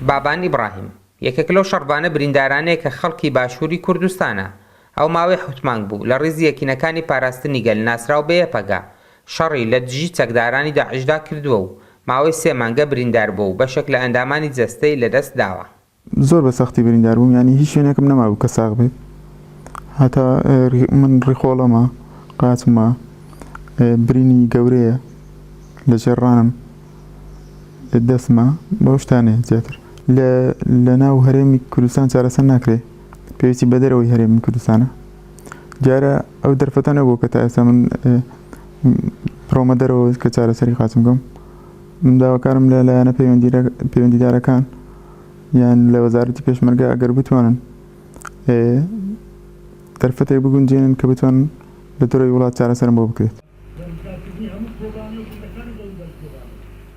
بابان ئیبڕاهیم، یەکێک لەو شەڕڤانە بریندارانەیە کە خەڵکی باشووری کوردستانە، ئەو ماوەی حەوت مانگ بوو لە ڕیزی یەکینەکانی پاراستنی گەل ناسراو بە یەپەگە شەڕی لە دژی چەکدارانی داعشدا کردووە و ماوەی سێ مانگە بریندار بووە و بەشێک لە ئەندامانی جەستەی لەدەست داوە. زۆر بە سەختی بریندار بووم یانی هیچ شوێنێکم نەمابوو کە ساغ بێت هەتا من ڕیخۆڵەمە قاچمە برینی گەورەیە لە ژێر ڕانم دەستمە بەو شتانەیە زیاتر لە لە ناو هەرێمی کوردستان چارەسەر ناکرێ پێویستی بە دەرەوەی هەرێمی کوردستانە دیارە ئەو دەرفەتە نەبوو کە تا ئێستا من بڕۆمە دەرەوە کە چارەسەری قاچم بکەم من داواکارم لە لایەنە پەیوەندیدارەکان یان لە وەزارەتی پێشمەرگە ئەگەر بتوانن دەرفەتێک بگونجێنن کە بتوانن لە دەرەوەی وڵات چارەسەرم بۆ بکرێت.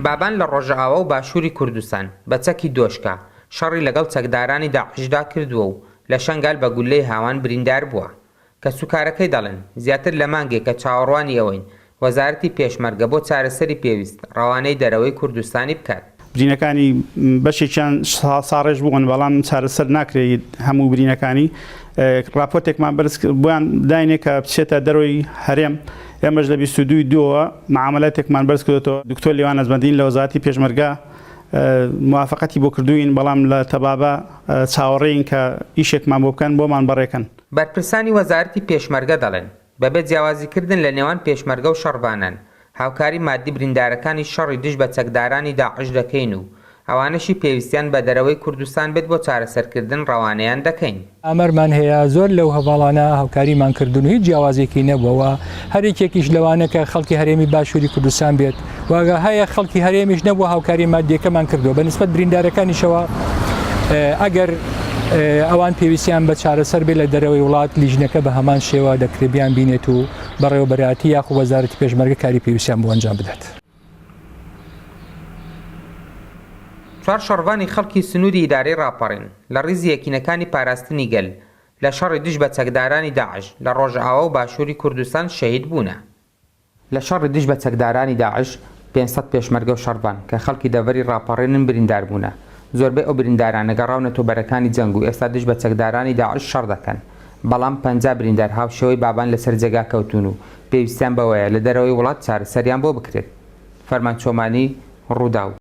بابان لە ڕۆژئاوا و باشووری کوردستان بە چەکی دۆشکا شەڕی لەگەڵ چەکدارانی داعشدا کردووە و لە شەنگال بە گوللەی هاوان بریندار بووە. کەسوکارەکەی دەڵێن، زیاتر لە مانگێکە چاوەڕوانی ئەوەین وەزارەتی پێشمەرگە بۆ چارەسەری پێویست ڕەوانەی دەرەوەی کوردستانی بکات. برینەکانی بەشێکیان ساڕێژ بوون، بەڵام چارەسەر ناکرێت هەموو برینەکانی. ڕاپۆرتێکمان بەرز بۆیان داینێ کە بچێتە دەرەوەی هەرێم، ئێمەش لە 22 ی دووەوە مەعامەلاتێکمان بەرز کردۆتەوە، دکتۆر لیوان نەجمەدین لە وەزارەتی پێشمەرگە موافەقەتی بۆ کردووین، بەڵام لە تەبابە چاوەڕێین کە ئیشێکمان بۆ بکەن، بۆمان بەڕێکەن. بەرپرسانی وەزارەتی پێشمەرگە دەڵێن، بەبێ جیاوازیکردن لە نێوان پێشمەرگە و شەڕڤانان، هاوکاری مادی بریندارەکانی شەڕی دژ بە چەکدارانی داعش دەکەین و ئەوانەشی پێویستیان بە دەرەوەی کوردستان بێت بۆ چارەسەرکردن ڕەوانەیان دەکەین. ئامارمان هەیە زۆر لەو هەڤاڵانە هاوکاریمان کردوون و هیچ جیاوازێکی نەبووە و هەر یەکێکیش لەوانە کە خەڵکی هەرێمی باشووری کوردستان بێت و هەیە خەڵکی هەرێمیش نەبووە هاوکاری مادیەکەمان کردووە بە نسبەت بریندارەکانیشەوە ئەگەر ئەوان پێویستیان بە چارەسەر بێت لە دەرەوەی وڵات لیژنەکە بە هەمان شێوە دەکرێت بیان بینێت و بەڕێوەبەرایەتی یاخو وەزارەتی پێشمەرگە کاری پێویستیان بۆ ئەنجام بدات. چوار شەڕڤانی خەڵکی سنووری ئیدارەی ڕاپەڕین لە ڕیزی یەکینەکانی پاراستنی گەل لە شەڕی دژ بە چەکدارانی داعش لە ڕۆژئاوا و باشووری کوردستان شەهید بوونە. لە شەڕی دژ بە چەکدارانی داعش 500 پێشمەرگە و شەڕڤان کە خەڵکی دەڤەری ڕاپەڕینن بریندار بوونە. زۆربەی ئەو بریندارانە گەڕاونەتەوە بەرەکانی جەنگ و ئێستا دژ بە چەکدارانی داعش شەڕ دەکەن. بەڵام 50 بریندار هاوشێوەی بابان لەسەر جێگا کەوتوون و پێویستیان بەوەیە لە دەرەوەی وڵات چارەسەریان بۆ بکرێت. فەرمان چۆمانی، ڕووداو.